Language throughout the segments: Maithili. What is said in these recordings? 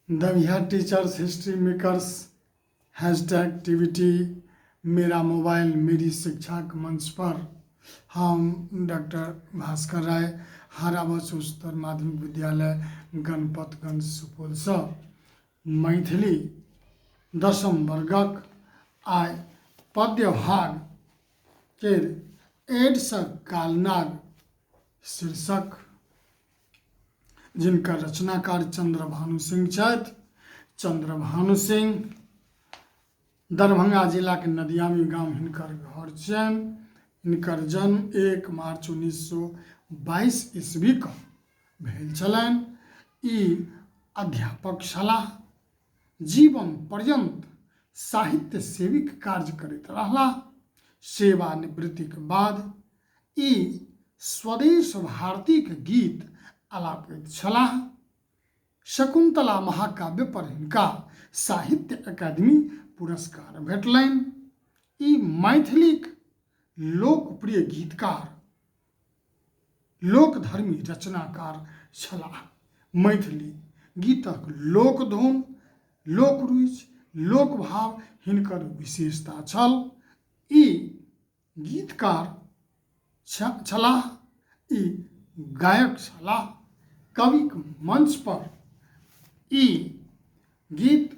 The Bihar teachers history makers hashtag T V T मेरा मोबाइल मेरी शिक्षाक मंचपर हम डॉक्टर भास्कर राय हाराबस उच्चतर माध्यमिक विद्यालय गणपतगंज सुपौलसँ मैथिली दसम वर्गक आइ पद्य भाग केर एड्सक कालनाग शीर्षक जिनकर रचनाकार चंद्रभानु सिंह छथि। चंद्रभानु सिंह दरभंगा जिलाके नदियामी गाम हिनकर घर छियनि। हिनकर जन्म 1 मार्च 1922 ईस्वीके भेल छलनि। ई अध्यापक छलाह। जीवन पर्यन्त साहित्य सेवीक कार्य करैत रहलाह। सेवानिवृत्तिक बाद ई स्वदेश भारतीक गीत अलापैत छलाह। शकुन्तला महाकाव्य पर हिनका साहित्य अकादमी पुरस्कार भेटलनि। ई मैथिलीक लोकप्रिय गीतकार, लोकधर्मी रचनाकार छलाह। मैथिली गीतक लोकधुन, लोकरुचि, लोकभाव हिनकर विशेषता छल। ई गीतकार छलाह, ई गायक छलाह। कविक मंच पर ई गीत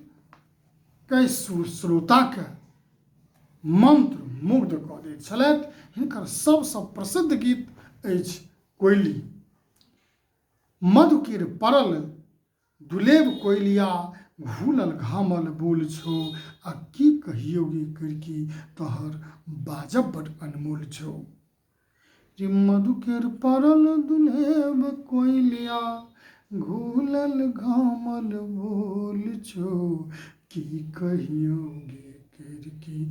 के श्रोताके मंत्र मुग्ध कऽ दैत छलथि। हिनकर सबसँ प्रसिद्ध गीत अछि कोयली। मधुकेर पड़ल दुलेब कोयलिया घूलल घामल बोल छौ, आ की कहियौ गे कड़की तोहर बाजब बड अनमोल छौ। रे मधुकेर पड़ल दुलेब कोयलिया घूलल घामल बोल छौ, की कहियौ गे कड़की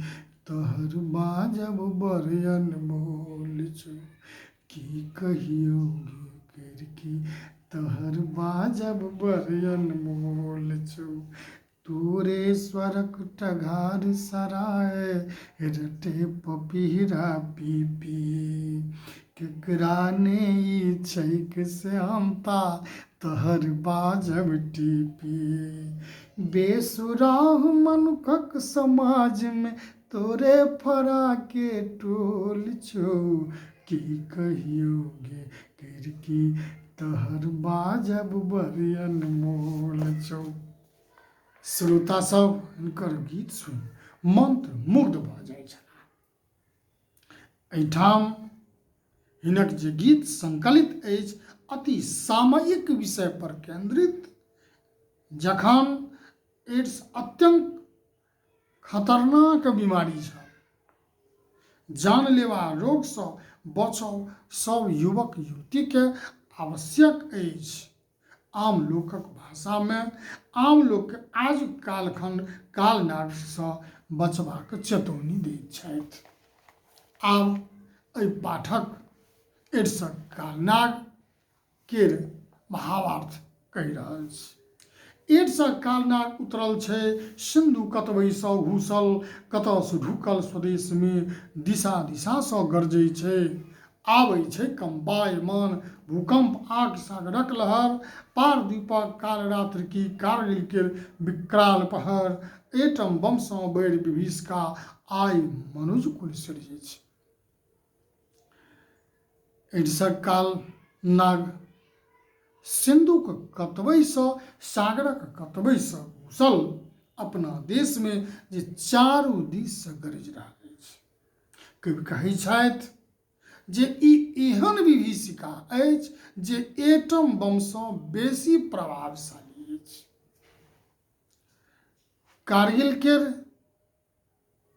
तोहर बाजब बड़ अनमोल छौ, की कहियौ गे कड़की तोहर बाजब बड़ अनमोल छौ। तोरे स्वरक टघार सराय रटे पपीरा पी पी, केकरा ने ई छैक श्यामता तोहर बाजब टीपी। बेसुराह मनुखक समाजमे तोरे फराके टोल छौ, की कहियौ गे किरकी तोहर बाजब बड़ अनमोल छौ। श्रोता सब हिनकर गीत सुनि मंत्र मुग्ध भऽ जाइ छलाह। एहिठाम हिनक जे गीत संकलित अछि अति सामयिक विषय पर केंद्रित, जखन एड्स अत्यंत खतरनाक बीमारी छल, जानलेवा रोगसँ बचब सब युवक युवतीके आवश्यक अछि। आम लोकक भाषामे आम लोकके आजुक कालखंड कालनागसँ बचबाक चेतौनी दैत छथि। आब एहि पाठक एड्सक कालनाग केर भावार्थ कहि रहल छी। एड्सक कालनाग उतरल छै सिन्धु कतबैसँ घुसल, कतऽसँ ढुकल स्वदेशमे दिशा दिशासँ गरजै छै। आबै छै कम्पायमान भूकम्प आग सागरक लहर, पार द्वीपक कालरात्रि की कारगिल केर विकराल पहर, एटम बमसँ बढ़ि विभीषिका आइ मनुज कुल सिरजै छै। एड्सक काल नाग सिन्धुक कतबैसँ सागरक कतबैसँ घुसल अपना देशमे जे चारू दिससँ गरजि रहल अछि। कवि कहै छथि जे ई एहन विभीषिका अछि जे एटम बमसँ बेसी प्रभावशाली अछि। कारगिल केर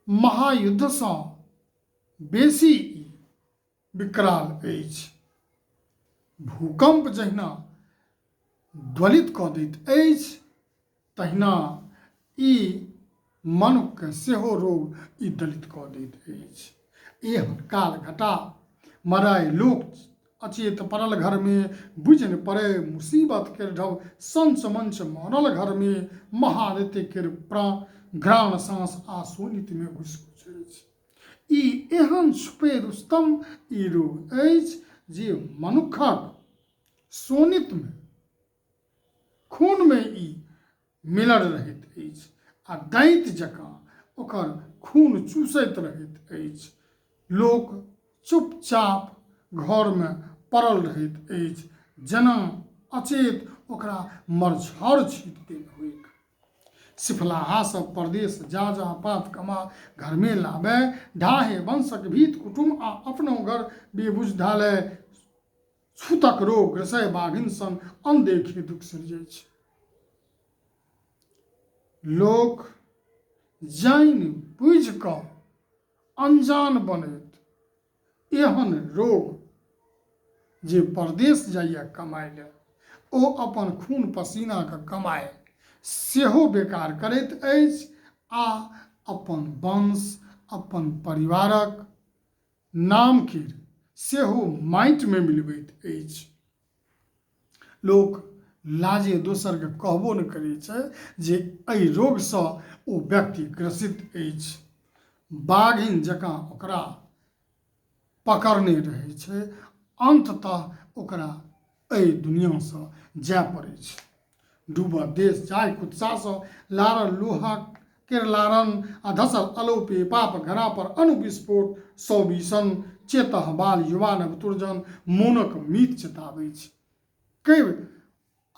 महायुद्धसँ बेसी ई विकराल अछि। भूकम्प जहिना द्वलित कऽ दैत अछि तहिना ई मनुखके सेहो रोग ई दलित कऽ दैत अछि। एहन काल घटा मराय लोक अचेत पड़ल घरमे, बुझि नहि पड़य मुसीबत केर ढब संच मंच मरल घरमे, महारथी केर प्राण घ्राण साँस आ शोणितमे घुसि घुसि अछि। ई एहन छुपे रुस्तम ई रोग अछि जे मनुखक शोणितमे खूनमे ई मिलल रहैत अछि आ दैत जकाँ ओकर खून चूसैत रहैत अछि। लोक चुपचाप घरमे पड़ल रहैत अछि जेना अचेत ओकरा मरझर छीटि देल होइक। सिफलाहा सब परदेश जा जा पात कमा घरमे लाबे, ढाहे वंशक भीत कुटुम आ अपनो घर बेबुझ ढाले। छूतक रोग ग्रसय बाघिन सन अनदेखे दुख सिरजै छै। लोक जानि बुझि कऽ अनजान बनैत एहन रोग जे परदेश जाइए कमाइ लए ओ अपन खून पसीनाके कमाइ सेहो बेकार करैत अछि आ अपन वंश अपन परिवारक नामके सेहो माटिमे मिलबैत अछि। लोक लाजे दोसरके कहबो नहि करै छै जे एहि रोगसँ ओ व्यक्ति ग्रसित अछि। बाघिन जकाँ ओकरा पकड़ने रहै छै, अन्ततः ओकरा एहि दुनिआँसँ जाय पड़ै छै। डूबल देश जाहि कुत्सासँ लारल लोहा केर लारन आ धसल अलोपे पाप घड़ा पर अणु विस्फोट सौ बीसन चेतह बाल युवा नव तुरजन मोनक मीत चेताबै छै। कवि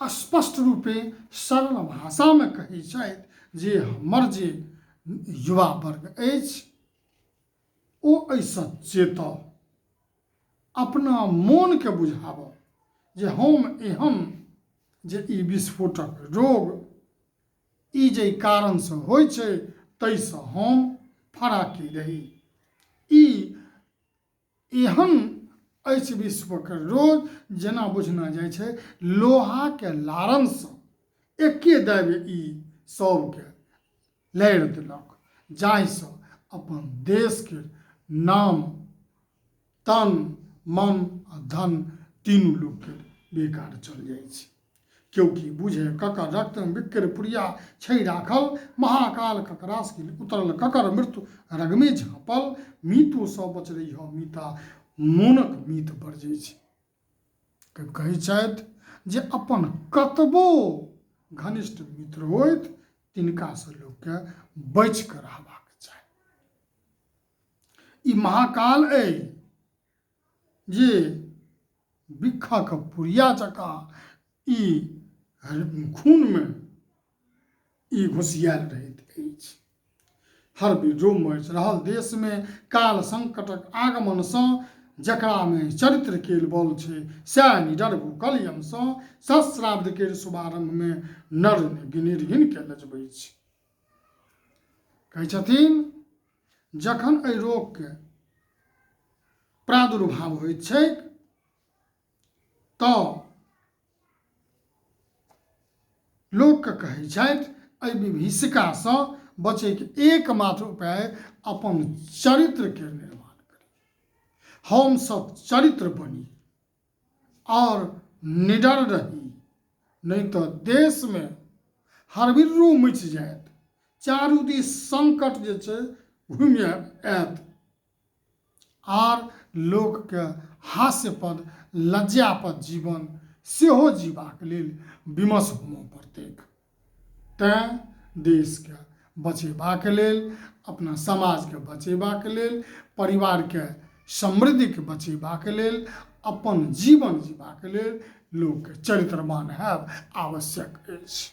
स्पष्ट रूपे सरल भाषामे कहै छथि जे हमर जे युवा वर्ग अछि ओ एहिसँ चेतह, अपना मोनके बुझाबऽ जे हम एहन जे ई विस्फोटक रोग ई जाहि कारणसँ होइ छै ताहिसँ हम फराकी रही। ई एहन अछि विश्वके रोग जेना बुझना जाइ छै लोहाके लारनसँ एके दाबि ई सबके लारि देलक, जाहिसँ अपन देशके नाम तन मन आ धन तीनू लोकके बेकार चल जाइ छै। केओ की बुझे ककर रक्त विक्र पुरिया छै राखल, महाकाल ककरास उतरल, ककर मृत्यु रगमे झाँपल, मीतो सँ बच रही हो मीता मोनक मीत बरजै छै। कहै छथि जे अपन कतबो घनिष्ठ मित्र होथि तिनकासँ लोकके बचि कऽ रहबाक चाही। ई महाकाल अइ जे बिक्खक पुड़िया जकाँ ई खूनमे ई घुसियायल रहैत अछि। हर विद्रोह मचि रहल देशमे काल संकटक आगमनसँ जकरामे चरित्र केर बल छै सएह निडर भूखल यमसँ सहस्राब्द केर शुभारंभमे नर निर्घिन के लजबै छै। कहै छथिन जखन एहि रोगके प्रादुर्भाव होइत छैक तऽ लोकके कहै छथि एहि विभीषिकासँ बचैके एकमात्र उपाय अपन चरित्रके निर्माण करी, हमसभ चरित्र बनी आओर निडर रही, नहि तऽ देशमे हरबिर्रो मचि जायत, चारू दिस संकट जे छै घुमि आयत आर लोकके हास्यपद लज्जापद जीवन सेहो जीबाक लेल विमर्श होमऽ पड़तैक। तैँ देशके बचेबाक लेल, अपना समाजके बचेबाक लेल, परिवारके समृद्धिके बचेबाक लेल, अपन जीवन जीबाक लेल लोकके चरित्रवान हैब आवश्यक अछि।